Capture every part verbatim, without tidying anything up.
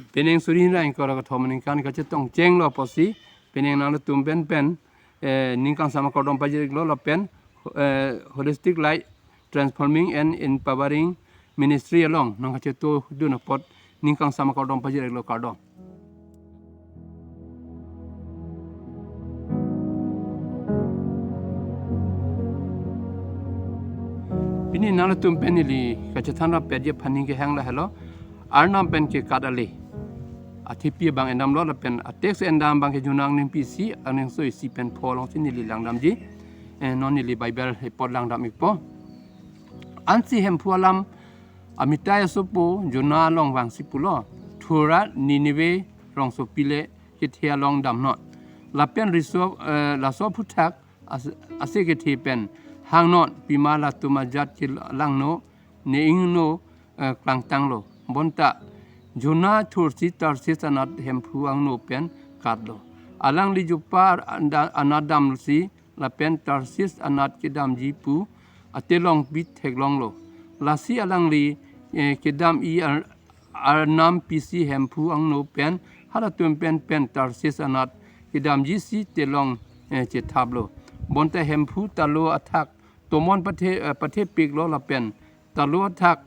Penang suri hini ra ingkoi ra kethom aningkan kachetong chenglo apotsi penang nanglitum pen pen, eh, ning kangsam akardom pajir-iklo lapen, eh, Holistic Life Transforming and Empowering Ministry along nangkachetongdun apot ning kangsam akardom pajir-iklo, kardom. Pini nanglitum pen neli kachethan rapetji aphan ning kehang lahelo. Arnam pen kekat ale. Athipi abang endamlo lapen atext endam abangke Jonah angdengpi isi, angdengso isi pen pho alongsi neli langdamji. Eh, non neli Bible apot langdam-ikpo. Ansi Hemphu alam Amitai asopo Jonah along vangsi pulo, "Thurra Nineveh rongsopi le kethe along damnon. Lapen riso, eh, laso aphuthak as-, ase kethe pen hangnon, pima latum ajat kelangno, ne ingno, eh, klangtanglo." Bonta Jonah thursi Tarsis anat Hemphu angno pen katlo. Alangli Joppa anda-, anat damsi lapen Tarsis anat kedamji pu atelong bitheklonglo. Lasi alangli, eh, kedam-i ar-, arnam pisi Hemphu angno pen halatum pen pen Tarsis anat kedamjisi telong, eh, chethaplo. Bonta Hemphu talo athak tomon pathe, eh, pathepiklo lapen talo athak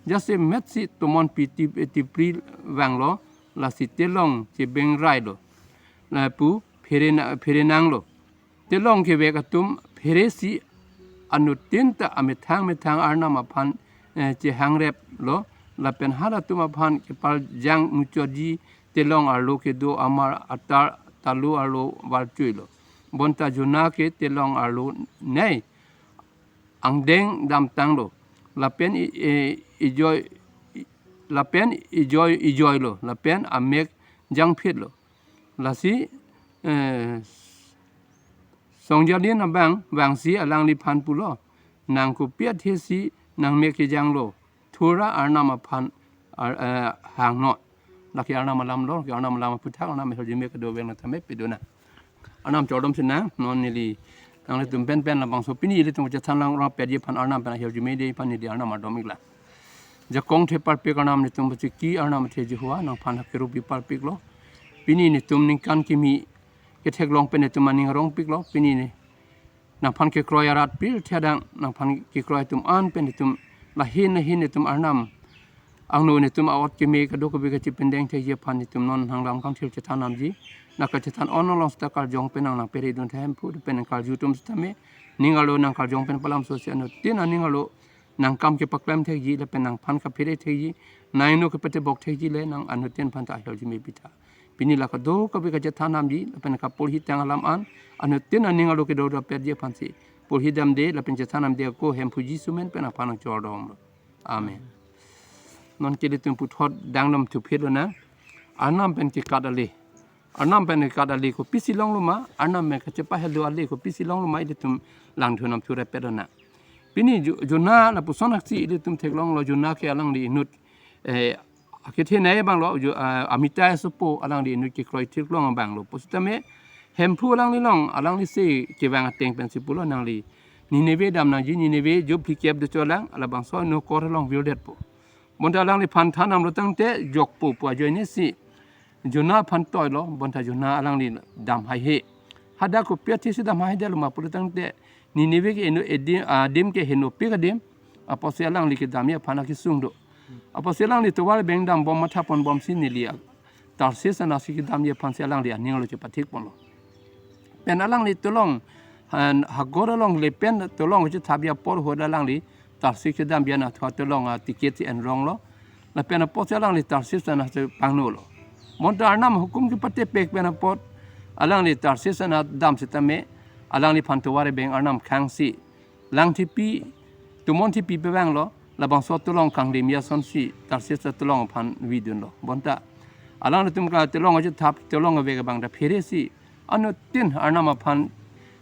jasemetsi tomon pi tip-, tipri vanglo, lasi telong chebengrailo. Lapu pherena-, pherenanglo. Telong kevek atum pheresi anuttin ta amethang methang arnam aphan, eh, chehangreplo, lapen halatum aphan kepaljang muchotji telong arlo kedo amar atar talo arlo varchuilo. Bonta Jonah ke telong arlo nei angdeng damtanglo. Lapen i-, e-, ijoi, i-, lapen ijoi, ijoilo. Lapen amek jangphitlo. Lasi, eh, Songjalin abang vangsi alangliphan pulo, "Nang kopi athesi nangmek kejanglo? Thurra arnam aphan ar-, eh, hangnon." Lake arnam alamlo, ke arnam alam aphuthak, arnam ahirjume kedo veng nang tame pidona. Arnam chardom sinang, non neli nanglitum pen pen labangso pini ilitum chethan lang rapetji aphan arnam pen ahirjume dei aphan neli arnam ardom-iklang. Jakong the parpik arnam, netum pachiki arnam athe Jehovah, nangphan hakirupi parpiklo. Pini netum ningkan kimi ketheklong pen netum aning arongpiklo. Pini ne nangphan kekroi arat pirthe adang, nangphan kekroi atum an pen netum lahin lahin netum arnam angno netum a'ot keme kadokave kachepindeng thekji aphan netum non hangdam kangthir chethan damji. Nangkachethan on along seta karjong pen nang nangphere dun thek Hemphu, pen nang karju atum sitame ning arlo nang karjong pen palamsosi anuttin aning arlo nang kam kepaklem thekji lapen nangphan kaphere thekji, nang ingno kepatebok thekji le nang anuttin aphan ta ahirjume pitha. Pini la kadokave kachethan damji lapen kapurhi tang alam an anuttin aning arlo kedo rapetji aphansi purhi damde lapen chethan damde ako Hemphu Jisu amen pen aphan nangchordomlo. Amen. Non ke ilitum puthot dangdam thuphit lonang. Arnam pen kekat ale. Arnam pen kekat ale kopisi longlo ma, arnam pen kachepahelo ale kopisi longlo ma, ilitum langdun dam thurapet lonang. Pini Jo-, Jonah lapuson aksi ilitum theklonglo, Jonah ke alangli inut, eh, akethenei abanglo, Jo-, ah, Amitai asopo alangli inut kekroi theklong abanglo. Pusitame Hemphu alangli along, alanglisi kevang ateng pensi pulo, "Nangli Nineveh damnangji, Nineveh jo phlikep docholang, labangso no kor along virdetpo." Bonta alangliphan than damlo tangte jokpo pu ajoinesi Jonah aphan toilo, bonta Jonah alangli dam haihe. Hadak kopi athesi dam haidetlo ma pulo tangte Nineveh ke inut edi-, adim ke henopik adim, apotsi alangli kedamji aphan akesung do. Apotsi alangli tovar beng dambom mathaponbomsi neli a Tarsis anatsi kedamji aphansi alangli aning arlo chepathikponlo. Pen alangli telong, han, hagor along le pen telong chethapji apor ahut alangli Tarsis kedamji anatthu telong aticket si enronglo. Lapen apotsi alangli Tarsis anatsi pangnolo. Bonta arnam ahukum kepatepek pen apot alangli Tarsis anat dam sitame alangliphan tovar beng arnam khangsi langthepi, tomon thepi pevanglo, labangso telong kangdimji asonsi Tarsis telong aphan vidunlo. Bonta alanglitum ke telong achethap, telong avek abang ta pheresi anuttin arnam aphan,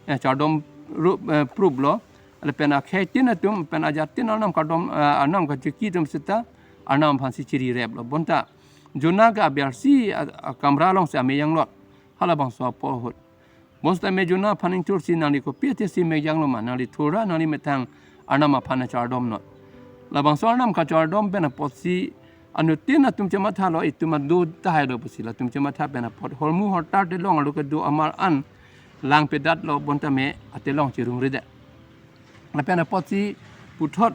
eh, chardom rup, eh, pruplo. Lapen akheitin atum pen ajattin arnam kardom, eh, arnam kachiki atum seta arnam aphansi chirireplo. Bonta Jonah ke abersi a, akamra alongsi amei janglot. Halabangso apor ahut. Bonsitame Jonah aphan ingthursi, "Nangli kopi athesi mek janglo ma, nangli thurra nangli methang arnam aphan nangchardomnon." Labangso arnam kachardom pen apotsi Anuttin atum chemathalo, itum adu tahai lo pusi latum chematha pen apot hormu hortar telong arlo kedo amar an langpedatlo, bonta me atelong chirungredet. Lapen apotsi puthot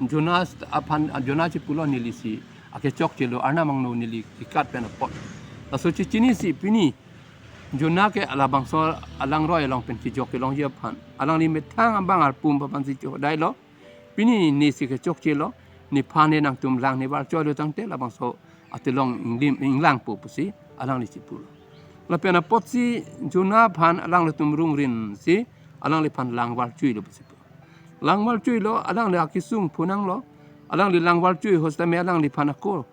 Jonah aphan, Jonah si pulo, nelisi akechokchelo, Arnam angno neli kekat pen apot. Laso chechinisi pini Jonah ke labangso alangroi along pen kejok kelongji aphan, alangli methang abang arpum aphansi chodailo. Pini nesi kechokchelo, nephan ne nangtum lang ne varchoilo tangte labangso atelong inglim inglangpo pusi alangli chipulo. Lapen apotsi Jonah aphan alanglitum rungrinsi alangliphan lang varchuilo pusi pu. Lang varchuilo, alangli akesung phunanglo, alangli lang varchui ahut setame alangliphan ako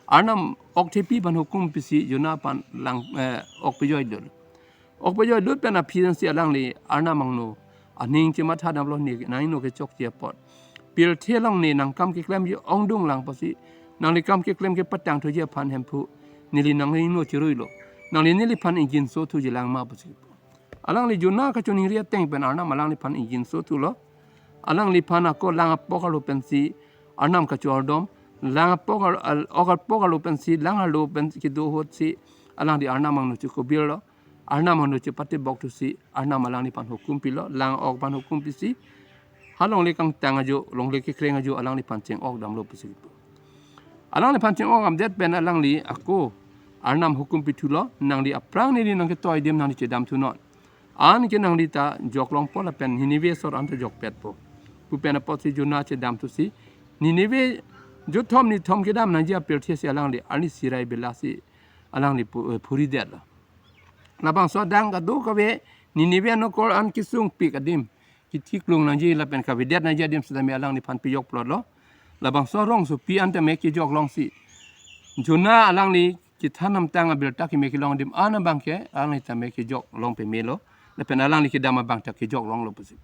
Arnam ok thepi aphan hukum pisi Jonah aphan lang, eh, ok pejoilo. Ok pejoilut pen aphi ansi alangli Arnam angno aning chemathadamlo, ne nangno kechokche apot. Pirthe along ne nangkam keklemji ongdung lang pusi, nangli kam keklem kepatang thuji aphan Hemphu, neli nangli no chiruilo. Nangli neliphan ingjinso thuji lang ma pusi. Alangli Jonah kachiningri ateng pen Arnam alangliphan ingjinso thulo. Alangliphan ako lang apok arlo pensi Arnam kachordom. Lang apok ar-, al-, ok apok arlo pensi lang arlo pen kedo ahutsi alangli Arnam angno chikobirlo. Arnam angno chepatebok thusi Arnam alangliphan hukum pilo, lang ok aphan hukum pisi, ha longle kangtang ajo, longle kekreng ajo alangliphan cheng-ok damlo pusi pu. Alangliphan cheng-ok damdet pen alangli ako Arnam hukum pithulo, nangli aphrang neli nangketoi adim nangli chedam thunon. Anke nangli ta joklongpo lapen Nineveh asor anta jokpetpo pu pen apotsi Jonah chedam thusi Nineveh jothom nithom kedam nangji apirthe si alangli arni sirai belasi alangli pu-, eh, phuridetlo. Labangso adang kadokave Nineveh anokor an kesungpik adim, kethiklong nangji lapen kavedet nangji adim setame alangliphan pejokplotlo. Labangso rongsopi anta me kejoklongsi Jonah alangli kethan amtang abirta keme kelong adim an abangke alangli tame kejoklong pemelo. Lapen alangli kedam abang ta kejoklonglo pusi.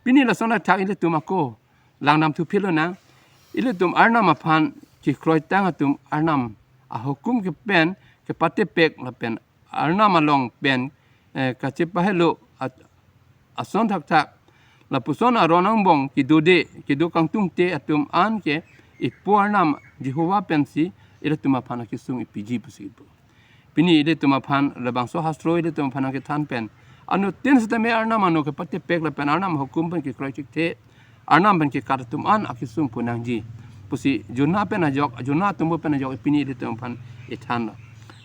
Pini lason athak ilitum ako langdam thuphilonang. Ilitum Arnam aphan kekroitang atum Arnam ahukum kepen kepatepek lapen Arnam along pen, eh, kachepahelo at-, ason thakthak, lapuson aron angbong kedode, kedo kangtungte atum anke ipo Arnam Jehovah pensi ilitum aphan akesung ipiji pusi pu. Pini ilitum aphan labangso hastro ilitum aphan nangkethan pen, anuttin setame Arnam angno kepatepek lapen Arnam hukum pen kekroichikte, Arnam pen kekat atum an akesung phunangji pusi Jonah pen ajok, Jonah atumpo pen ajok pini ilitum aphan ithanlo.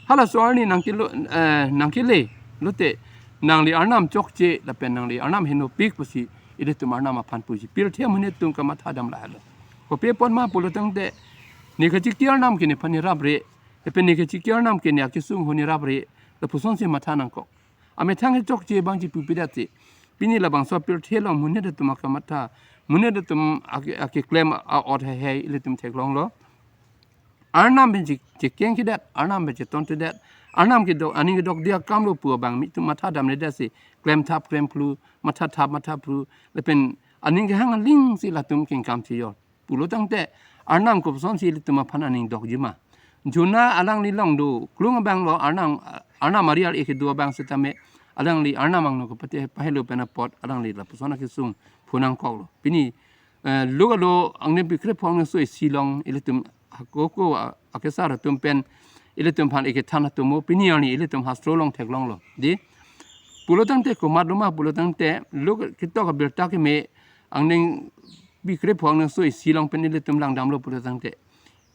Halaso arni nangkelo, eh, nangkele lote nangli Arnam chokche lapen nangli Arnam henopik pusi ilitum Arnam aphan puji. Pirthe amonit atum kamathadam lahelo. Kopi apot ma pulo tangte, ne kachiki Arnam ke nephan nerapre, lapen ne kachiki Arnam ke ne akesung ahut nerapre, lapusonsi matha nangkok. Amethang kechokche abang chipupidatsi. Pini labangso apirthe along monit atum akamatha, monit atum ake-, akeklem a-ot heihei ilitum theklonglo. Arnam pen che-, chekengkedet, Arnam pen chetontedet, Arnam kedok, aning kedokde akamlo pu abang mi atum mathadamledetsi, klemthap klemphlu, mathathap mathaphlu, lapen aning kehang alingsi latum kengkam chejor. Pulo tangte Arnam kopusonsi ilitum aphan aning dokjima. Jonah alangli along doklong abanglo, Arnam, Arnam ariar ekedo abang setame alangli Arnam angno kepatepahelo pen apot alangli lapuson akesung phunangkoklo. Pini, eh, Luke alo angdengpi krepho angdengso isi along ilitum hako ako a-, akesar atum pen ilitum aphan ekethan atumpo, pini arni ilitum hastro along theklonglo. Dei, pulo tangte komatloma pulo tangte Luke ketok abirta keme angdeng pi krepho angdengso isi along pen ilitum langdamlo pulo tangte,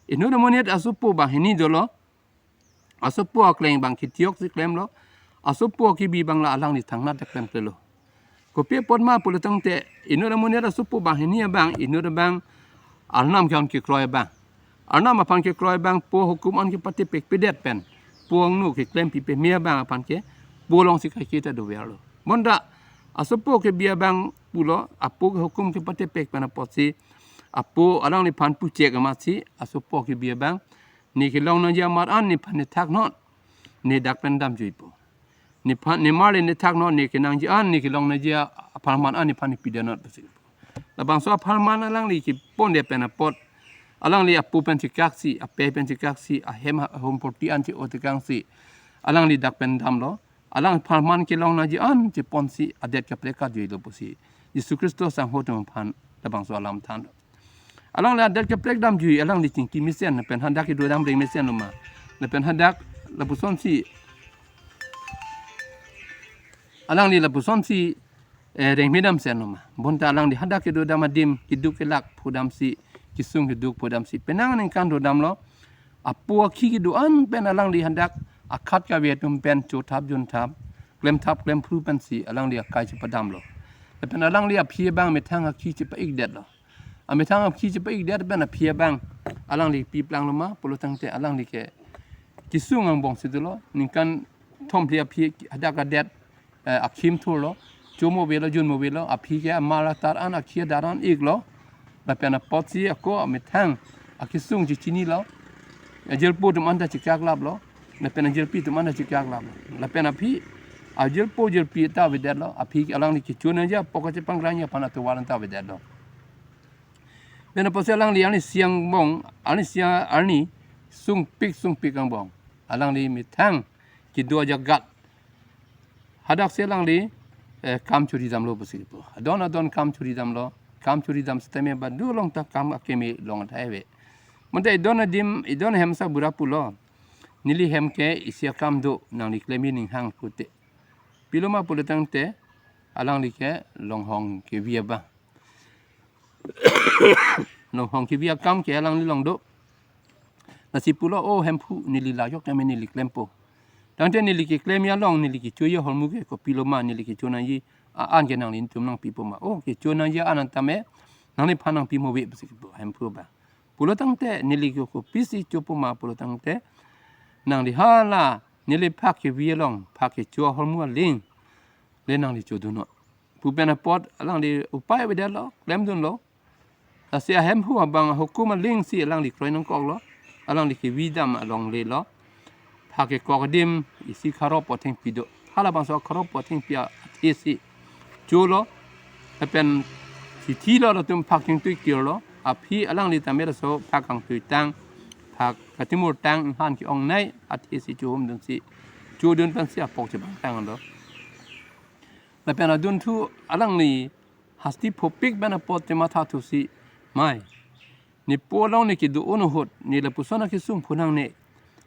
inut amonit asopo banghini dolo, asopo akleng bang ketiok si klemlo, asopo kebi abang la alangli thangnat ta klemklelo. Kopi apot ma pulo tangte, inut amonit asopo banghini abang, inut abang Arnam ke-on kekroi abang, Arnam aphan kekroi abang, po hukum an kepatepekpedet pen po angno keklem pipeme abang aphan ke po alongsi kaiketa doverlo. Bonta asopo kebi abang pulo, apo ke hukum kepatepek pen apotsi apo alangliphan puchek amatsi asopo kebi abang, ne kelong nangji amar an nephan nethaknon, ne dak pen damjuipo. Nephan, ne mar le nethaknon, ne kenangji an, ne kelong nangji apharman an nephan nepidannon pusi. Labangso apharman alangli keponde pen apot, alangli apo pen chekaksi, ape pen chekaksi, ahem ha-, hompoti an che-otekangsi alangli dak pen damlo. Alang apharman kelong nangji an cheponsi adet kaprek kajuilo pusi Jisu Khristo sangho atum aphan labangso alam thanlo. Alangli adet kaprek damjui, alangli chingki mesen, lapen hadak kedo dam reng mesen lo ma. Lapen hadak lapusonsi, alangli lapusonsi, eh, reng medam sen lo ma. Bonta alangli hadak kedo dam adim, keduk kelak pudamsi, kesung keduk pudamsi, penang aningkan do damlo. Apo akhi kedo-an pen alangli hadak akhat kave atum pen chothap jonthap, klemthap klemphru pensi alangli akai chepadamlo. Lapen alangli aphi abang methang akhi chepa-ikdetlo. Amethang akhi chepa-ikdet pen aphi abang alangli piplanglo ma pulo tangte alangli ke kesung angbong si dolo, ningkan thomphli aphi hadak adet, eh, akhim thurlo, chomo avelo, junmo avelo, aphi ke amar atar an akhi adar an iklo. Lapen apotsi ako amethang akesung chechinilo. Ajirpo atum anta chekaklaplo. Lapen ajirpi atum anta chekaklaplo. Lapen aphi ajirpo jirpi ta avedetlo. Aphi alangli kecho nangji apok kachepangrangji aphan atovar anta avedetlo. Pen apotsi alangli arnisi angbong, arnisi, arni sungpik sungpik angbong, alangli methang kedo ajagat hadak si alangli, eh, kam chori damlo pusi kipu. Adon adon kam chori damlo, kam chori dam setame badu along ta kam akeme long athai ave. Bonta idon adim, idon hem sa bura pulo. Neli hem ke isi akam do, nangli klem ining hang pute. Pilo ma pulo tangte alangli ke longhong kevi abang. Longhong kevi akam ke alangli long do. Lasi pulo, "O Hemphu, neli lajok tame neli klempo. Tangte neli keklemji along, neli kechoji ahormu ke kopilo ma, neli kecho nangji a-an ke nanglitum nangpipo ma?" "O, kecho nangji a-an an tame nangliphan nangpi mo ave," pusi kipu Hemphu abang. Pulo tangte neli ke kopisi chopo ma pulo tangte, nangli hala neli phak kevi along, phak kecho ahormu aling le nangli chodunnon pu pen apot alangli upai avedetlo, klemdunlo. Lasi Hemphu abang ahukum alingsi alangli kroi nangkoklo, alangli kevi dam alongle lo. Phak kekok adim isi kharop athengpi do. Halabangso kharop athengpi athe si cholo. Lapen chithi lo, latum phak chingtui kirlo. Aphi alangli tame laso phak kangtui tang, phak katimur tang, inghan ke-ongnei athe si chohumdunsi chodun pensi apok chebang tanglo. Lapen adunthu alangli hasti phopik pen apot chematha thusi, "Mei, ne po along ne kedo-un ahut, ne lapuson akesung phonangne,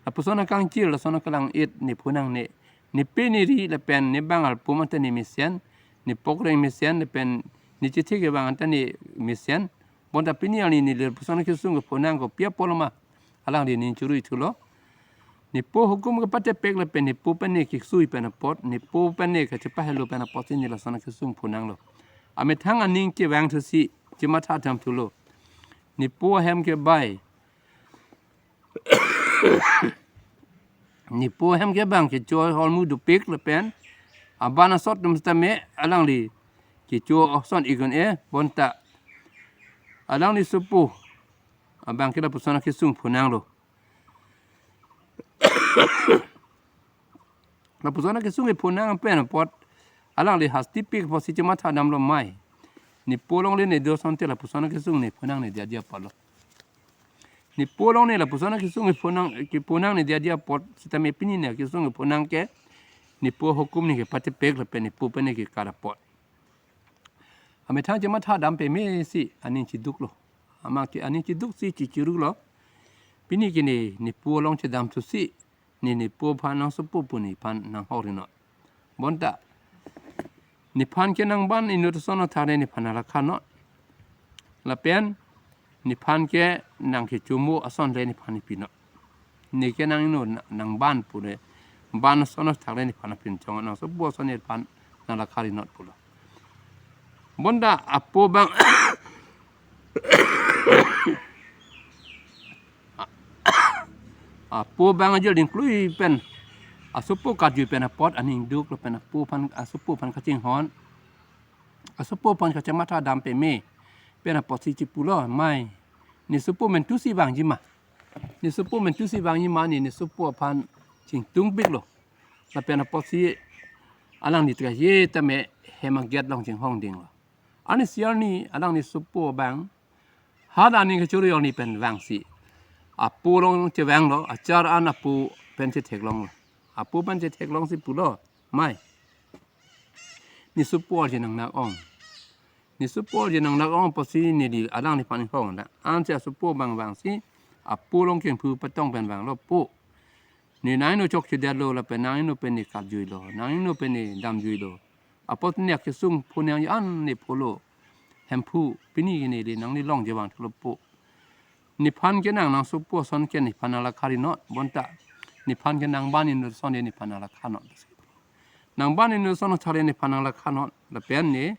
lapuson akangchir, lason akalang-it ne phonangne, ne pe ne ri lapen ne bang alpum anta ne mesen, ne pokreng mesen lapen ne chethek kevang anta ne mesen. Bonta pini arni ne lapuson akesung kephonang kopi apotlo ma?" Alangli ning chorui thulo. Ne po hukum kepatepek lapen ne po pen ne kesui pen apot, ne po pen ne kachepahelo pen apotsi ne lason akesung phonanglo. Amethang aning chevang thusi chematha dam thulo. Ne po ahem ke bai, ne po ahem ke bang kecho ahormu dopik lapen aban asot atum setame alangli kecho ason iknon-e, bonta alangli sopo abang ke lapuson akesung phonanglo. Lapuson akesung kephonang pen apot alangli hastipik apotsi chematha damlo, "Mei, ne po along le ne do asonte lapuson akesung ne phonangne dia dia apotlo. Ne po along ne lapuson akesung kephonang, kephonangne dia dia apot, setame pini ne kesung kephonang ke ne po hukum ne kepatepek lapen ne po pen ne kekar apot." Amethang chematha dam pemesi aning chiduklo. Amat ke aning chiduksi chichiruklo. Pini ke ne, ne po along chedam thusi, ne, ne po aphan nangsopo pu nephan nanghokrinon. Bonta nephan ke nangban inut ason athak le nephan nangrakharnon. Lapen nephan ke nangkechomo ason le nephan nepinon. Ne ke nang inut na-, nangban pu le, ban ason athak le nephan nangpinchong, nangsopo ason nephan nangrakharnon pulo. Bonta apo abang, apo abang ajir dingklui pen asopo karju pen apot aning duklo pen apo aphan, asopo aphan kachinghon, asopo aphan kachematha dam peme pen apotsi chipulo, "Mei, ne sopo mentusi vangji ma? Ne sopo mentusi vangji ma?" Ne, ne sopo aphan chingtungpiklo. Lapen apotsi alangli tikaye tame hem agate along chinghongdinglo. Arnisi arni alangli sopo abang hala aning kachoro arni pen vangsi apo along chevanglo, achar an apo pen chetheklonglo. Apo pen chetheklongsi pulo, "Mei, ne sopo arje nangnak-ong. Ne sopo je nang lak-ong apotsi neli alangliphan inghong na. Ansi asopo bang vangsi apo along kengphu patong pen vanglo po. Ne nangno chokchedetlo lapen nangno pen ne katjuilo, nangno pen ne damjuilo. Apot ne akesung phu nang an ne pholo. Hemphu pini ke neli nangli along je vangthulo po. Nephan ke nang nang sopo ason ke nephan nang lakha ri non bonta. Nephan ke nang ban inut ason nephan nang lakha non. Nang ban inut ason thare nephan nang lakha non. Lapen ne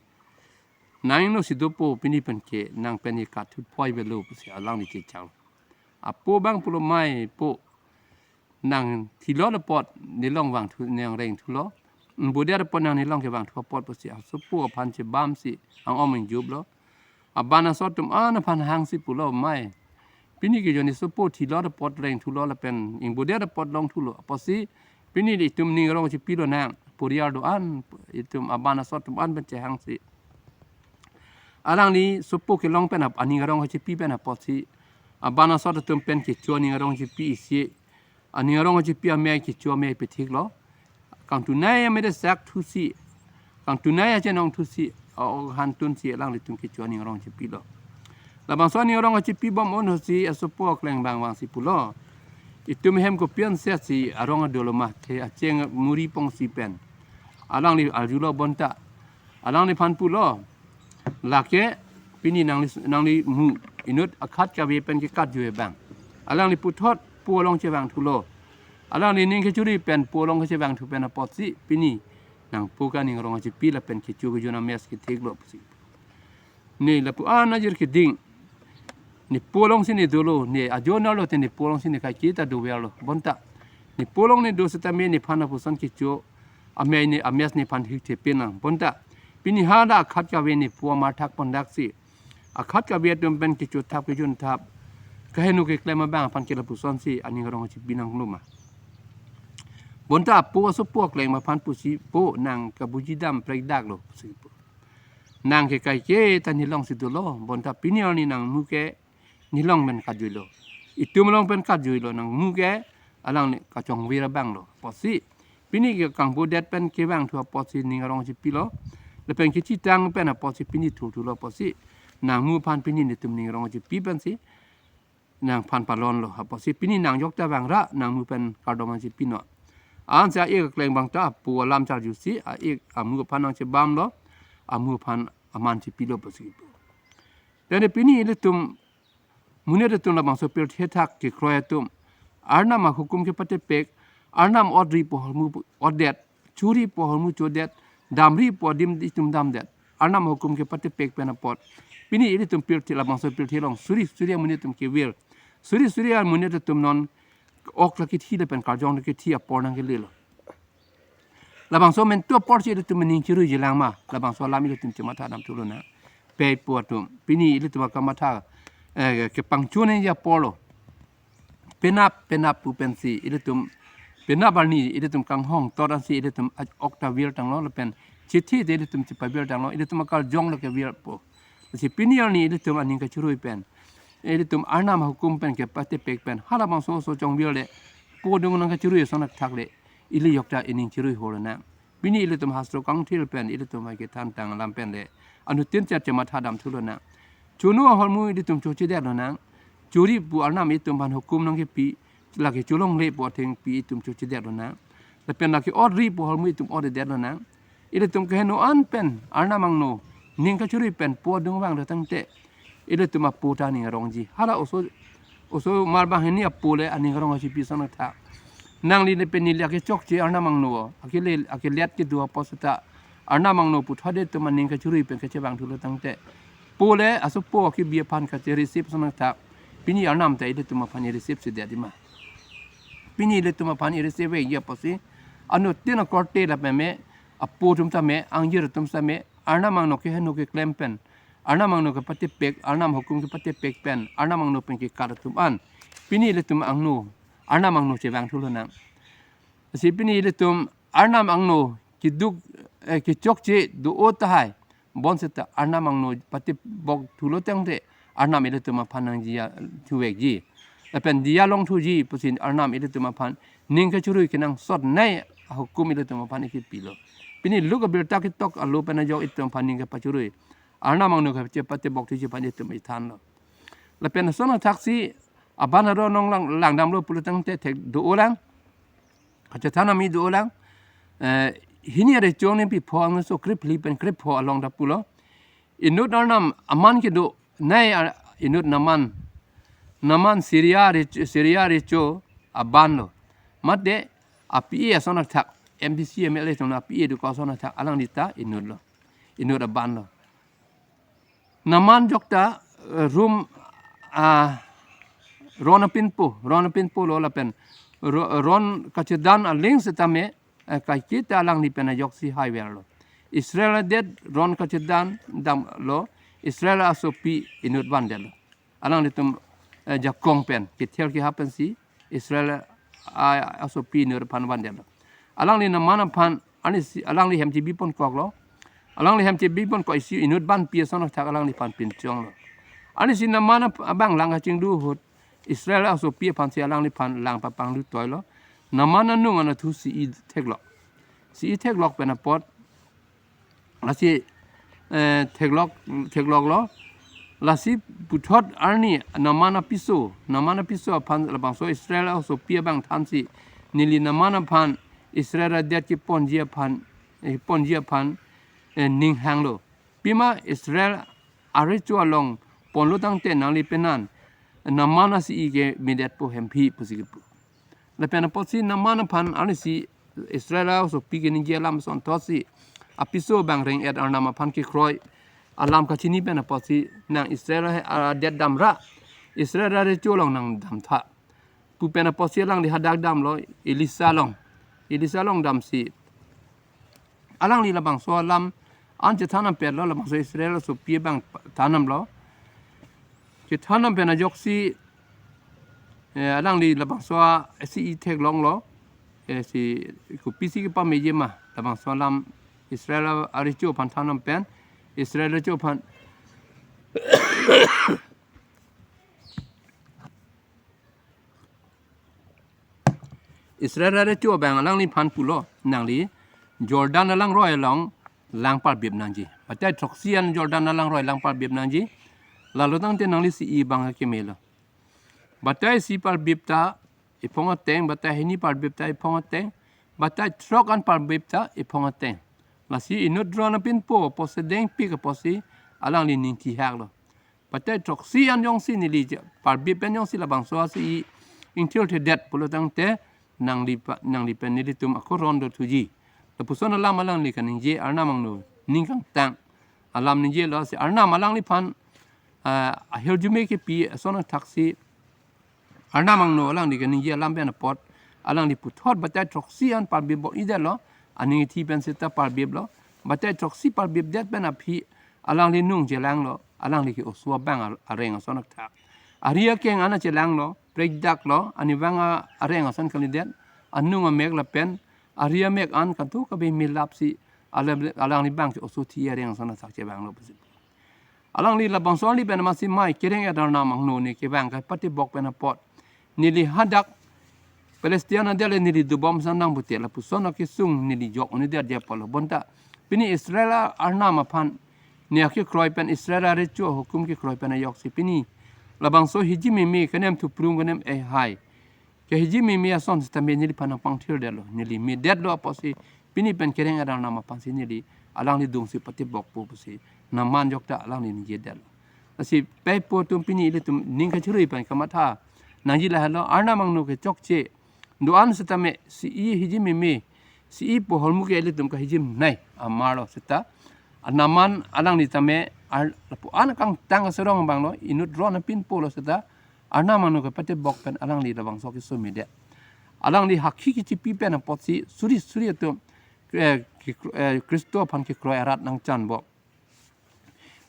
nangno si dopo pini pen ke nang pen ne kathut poi velo pusi alangli chechang. Apo bang pulo mai po. Nang thilot apot ne along vangthu nang rengthulo. Ingbodet apot nang ne along kevangthu apot pusi asopo aphan chebamsi ang-om ingjuplo. Aban asot atum an aphan hangsi pulo mai. Pini ke jo ne sopo thilot apot rengthulo lapen ingbodet apot longthulo. Apotsi pini itum ning arong chepilo nang. Poriar do-an itum aban asot atum an pen chehangsi. Alangli sopo kelong pen ap aning arong chepi pen apotsi. Aban asot atum pen kecho aning arong chepi isi. Aning arong chepi amei kecho amei pethiklo. Kangtunai amei de sak thusi. Kangtunai achenong thusi. O han tunsi alanglitum kecho aning arong chepilo. Labangso aning arong chepi bom un hosi asopo akleng bang vangsi pulo. Itum hem kopi an setsi arong adolo ma the acheng muri pongsi pen. Alangli arjulo bonta. Alangliphan pulo. Lake pini nangli nangli mu inut akhat kave pen ke katjui bang. Alangli puthot po along chevangthulo. Alangli ning kechuri pen po along kechevangthu pen apotsi pini nang po ke aning arong chepi lapen kecho kejun ames kethiklo pusi. Ne lapu-an ajir keding. Ne po alongsi ne dolo, ne ajo nalo te ne po alongsi ne kaiketa doverlo. Bonta. Ne po along ne do setame nephan lapuson kecho. Amei ne ames nephan hik thepen nang. Bonta. Pini hala akhat kave ne po amar thak pondaksi. Akhat kave atum pen kecho thap kejun thap. Kaheno keklem abang aphan ke lapusonsi aning arong chepi nanglo ma. Bonta po asopo akleng aphan pusi po nang kabuji dam prekdaklo pusi po. Nang ke kaiketa ne alongsi dolo, bonta pini arni nang mu ke ne along pen katjuilo. Itum along pen katjuilo nang mu ke alang ne kachongvir abanglo. Apotsi pini ke kangbodet pen kevangthu apotsi ning arong chepilo. Lapen kechitang pen apotsi pini thuthulo apotsi. Nang mu aphan pini netum ning arong chepi pensi. Nangphan palonlo. Apotsi pini nang jokta vangra nang mu pen kardom an chepi non. Ansi a-ik akleng bang ta apo alam charjusi a-ik amu aphan nang chebamlo. Amu aphan aman chepilo pusi. Tene pini ilitum monit atum labangso pirthe thak kekroi atum. Arnam ahukum kepatepek, Arnam otri pu ahormu otdet, chori pu ahormu chodet, damri pu adim itum damdet. Arnam ahukum kepatepek pen apot. Pini ilitum pirthe labangso pirthe along suri suri amonit atum kevir. Suri suri amonit atum non ok lake thi lapen karjong lake thi apor nangkelelo. Labangso amonit atum aporsi ilitum aning chirui jilang ma. Labangso alam ilitum chematha damthulo na. Pei pu atum. Pini ilitum akamatha eh, kepangchun ya apor lo. Penap, penap pu pensi ilitum. Penap arni ilitum kanghong tor ansi ilitum aj-, ok ta vir tanglo lapen. Chithi te ilitum chepavir tanglo. Ilitum akarjong lo kevir po. Si pini arni ilitum aning kachirui pen. Ilitum Arnam ahukum pen kepatepek pen. Halabangso oso chongvir le. Po dung nang kachirui ason thak le. Ili jokta ining chirui hor nang. Pini ilitum hastro kangthir pen ilitum hai kethan tang alam pen le. Anuttin chat chematha damthulo nang. Chono ahormu ilitum chochedetlo nang. Chori pu Arnam itum aphan hukum nangkepi. Lake cholongle pu athengpi itum chochedetlo nang. Lapen lake otri pu ahormu itum otdetlo nang. Ilitum keheno an pen Arnam angno. Ning kachirui pen po dung vanglo tangte. Ilitum apo ta aning arongji. Hala oso, oso marbang hini apo le aning arong chepi ason thak. Nangli le pini le akechokche Arnam angno. Akele, akelet kedo apot seta. Arnam angno puthot itum aning kachirui pen kachevangthulo tangte. Po le asopo akebi aphan kache-receive ason thak. Pini Arnam ta ilitum aphan i-receive si dia di ma. Pini ilitum aphan i-receive ya apotsi. Anuttin akorte lapen me. Apo atum tame, angjir atum tame. Arnam angno keheno keklem pen. Arnam angno kepatepek, Arnam hukum kepatepek pen, Arnam angno pen kekat atum an. Pini ilitum angno, Arnam angno chevangthulo nang. Si pini ilitum Arnam angno keduk, eh, kechokche do-o tahai. Bonseta Arnam angno patepbokthulo tangte Arnam ilitum aphan nangji ya thuvekji. Lapen diya longthuji pusi Arnam ilitum aphan ning kachirui kenangsot nei ahukum ilitum aphan ikipilo. Pini Luke abirta ketok alo pen ajok itum aphan ning kepachirui. Arnam angno kachepate bok thuji aphan itum ithanlo. Lapen ason athaksi aban aro nong lang, langdamlo pulotangte thek do-olang. Kachethan ami do-olang. Eh, hini arecho ni pi pho angso krip phli pen krip pho along ta pulo. Inut Arnam aman kedo nai a-, inut Naaman. Naaman Syria re-, Syria arecho abanlo. Mate api ason athak M D C M L A ason api do ko ason athak alangli ta inutlo. Inut abanlo. Naaman jokta, eh, rum, ah, ron apinpo, ron apinpo lo lapen. Ro-, ron kachedan aling setame, eh, kaiketa alangli pen ajoksi haiverlo. Israel adet ron kachedan damlo, Israel asopi inut vandetlo. Alanglitum, eh, jakong pen, kethel kehap pensi, Israel a-, asopi inut aphan vandetlo. Alangli Naaman aphan, anisi, alangli hem chebi ponkoklo. Alangli hem chebi ponkok isi inut vanpi ason athak alangliphan pinchonglo. Anisi Naaman ap-, abang lang kachingdu ahut, Israel asopi aphansi alangliphan lang papanglu toilo. Naaman anung anatthu si-i theklok. Si-i theklok pen apot, lasi, eh, theklok, thekloklo. Lasi puthot arni Naaman apiso, Naaman apiso aphan labangso Israel asopi abang thansi, neli Naaman aphan Israel adet keponji aphan, eh, ponji aphan, eh, ning hanglo. Pima Israel arecho along ponlotangte nangli penan Naaman asi-i ke midetpo hemphi pusi kepu. Lapen apotsi Naaman aphan anisi Israel asopi keningje alam asonthotsi apiso abang reng-et Arnam aphan kekroi alam kachini pen apotsi nang Israel adet damra, Israel arecho along nangdamtha pu pen apotsi alangli hadak damlo Elisa along. Elisa along damsi alangli labangso alam an chethan nampetlo, labangso Israel asopi abang than namlo. Chethan nam pen ajoksi, eh, alangli labangso asi-i theklonglo. Eh, si kopisi kepameji ma labangso alam Israel arecho aphan than nam pen, Israel arecho aphan Israel arecho abang alangliphan pulo, nangli Jordan alangroi along lang parbip nangji. Batai throksi an Jordan alangroi lang parbip nangji. Lalotangte nangli si-i abang kemelo. Batai isi parbip ta iphong ateng, batai hini parbip ta iphong ateng, batai throk an parbip ta iphong ateng. Lasi inut ron apinpo apotsi dengpik apotsi alangli ning thihaklo. Batai throksi an jongsi neli je-, parbip pen jongsi labangso asi-i ingthirthedet pulotangte nangli pa-, nangli pen nelitum akoron dothuji. Lapuson alam alangli kaningje Arnam angno ning kangtang alam ningjelo si Arnam alangliphan, ah, ahirjume kepi ason athaksi Arnam angno alangli kaningje alam pen apot alangli puthot batai throksi an parbip bor-idetlo, aning ithi pen seta parbiplo, batai throksi parbipdet pen aphi alangli nung chelanglo, alangli ke oso abang ar-, areng ason athak. Ari akeng an chelanglo, prekdaklo, anivang a-, areng ason kalidet, anung amek lapen, ari amek an kantu kabe milapsi, alam-, alangli abang ke oso thi areng ason athak chevanglo pusi. Alangli labangso alangli pen masi mai kereng-et Arnam angno ne kevang kapatebok pen apot. Neli hadak Palestine adet le neli dobom sandang pute lapuson akesung neli jok un-edet dia polo bonta. Pini Israel a-, Arnam aphan ne akekroi pen Israel arecho ahukum kekroi pen ajoksi pini labangso hiji meme kenem thuprum kenem ehai. Ke hiji meme ason sitame neliphan nangpangthirdetlo, neli medetlo apotsi pini pen kereng-et Arnam aphansi neli alangli dungsi patebokpo pusi Naaman jokta alangli ningjedetlo. Lasi pei po atum pini ilitum ning kachirui pen kamatha nangji lahelo, Arnam angno kechokche do-an sitame si-i hiji meme, si-i pu ahormu ke ilitum kahijimnei amarlo seta. Naaman alangli tame ar-, lapu-an kangtang aserong abanglo, inut ron apinpo lo seta. Arnam angno kepatebok pen alangli labangso keso medet. Alangli hakhi kechipi pen apotsi suri suri atum, eh, ke-, eh, Khristo aphan kekroi arat nangchanbom.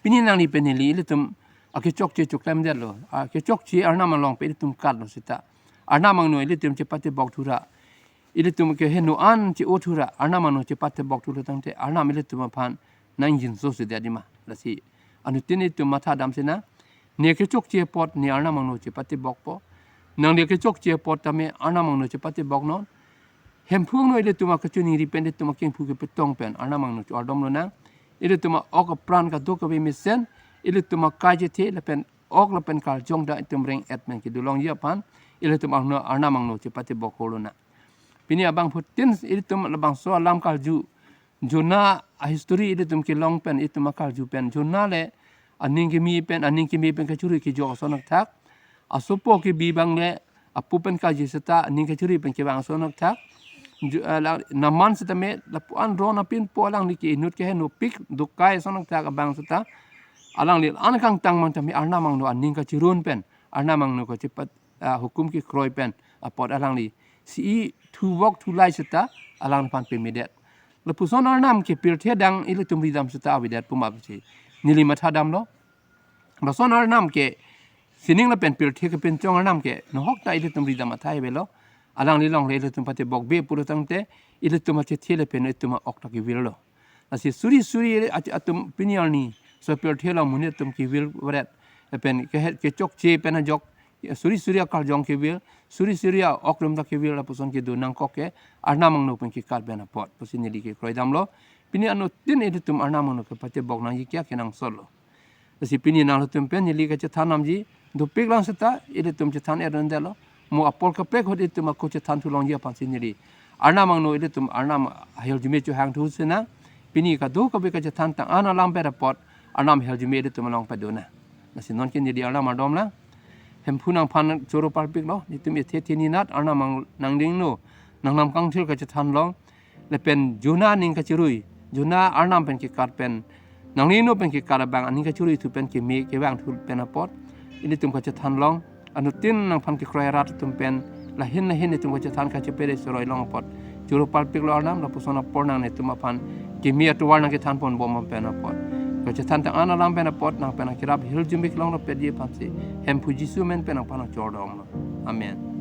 Pini nangli pen neli ilitum akechokche choklemdetlo. Akechokche Arnam along pen ilitum katlo seta. Arnam angno ilitum chepatebok thura. Ilitum keheno an che-o thura. Arnam angno chepatebok thulotangte Arnam ilitum aphan nangjinso si dia dima. Lasi anuttin itum matha dam sina. Ne kechokche apot ne Arnam angno chepatebokpo. Nang ne kechokche apot tame Arnam angno chepateboknon. Hemphu angno ilitum akachiningri pen ilitum akengphu kepetong pen Arnam angno cho-ardomlonang. ilitum a-ok apran kadokave mesen, ilitum akai chethe lapen ok lapen karjong ta itum reng-et pen kedolongji aphan ilitum arno Arnam angno chepatebok holo na. Pini abangphutin ilitum labangso alam karju, Jona a-history ilitum kelong pen itum akarju pen, Jona le aning keme pen, aning keme pen kachirui kejok ason akthak. Asopo kebi abang le apu pen karju seta aning kachirui pen kevang ason akthak. Ju-, eh, la-, Naman setame lapu-an ron apinpo alangli ke inut kehenopik dokai ason akthak abang seta alangli an kangtang mang tame Arnam angno aning kachirun pen, Arnam angno kachepat, ah, hukum kekroi pen apot alangli si-i thuvok thulai seta alangliphan pemedet. Lapuson Arnam ke pirthe adang ilitum ridam seta avedet pu ma pusi neli mathadamlo. Lason Arnam ke sining lapen pirthe kepinchong Arnam ke nohok ta ilitum ridam athai avelo. Alangli along le ilitum patebokbe pulo tangte ilitum achethe lapen ilitum a-ok ta kevirlo. Lasi suri suri ach-, atum pini arni so pirthe along monit atum kevir varet. Lapen kehet kechokche pen ajok suri suri akarjong kevir, suri suri a-ok atum ta kevir lapuson kedo nangkok ke Arnam angno pen kekat pen apot pusi neli kekroidamlo. Pini anuttin ilitum Arnam angno kepatebok nangji ke kenangsotlo. Lasi pini nanglitum pen neli kachethan namji dopik lang seta ilitum chethan erundelo. Mo apor kaprek ahut ilitum ako chethan thulongji aphansi neli Arnam angno ilitum Arnam ahirjume chohang thu sena. Pini kadokave kachethan tang an alam pen apot Arnam ahirjume ilitum along padona. Lasi nonke neli Arnam ardom lang. Hemphu nangphan choro parpiklo, nelitum ethe the ninat Arnam ang nangdingno, nangnam kangthir kachethan long. Lapen Jona aning kachirui, Jona Arnam pen kekat pen, nanglino pen kekat abang aning kachirui thu pen keme kevang thu pen apot ilitum kachethan long. Anuttin nangphan kekroi arat atum pen lahin lahin itum kachethan kachepere soroi long apot choro parpiklo Arnam, lapuson apor nang netum aphan keme atovar nangkethan ponbom pen apot, kachethan tang an alam pen apot nangphan nangkerap hirjume kelong rapetji aphansi Hemphu Jisu amen pen nangphan nangchordomlo. Amen.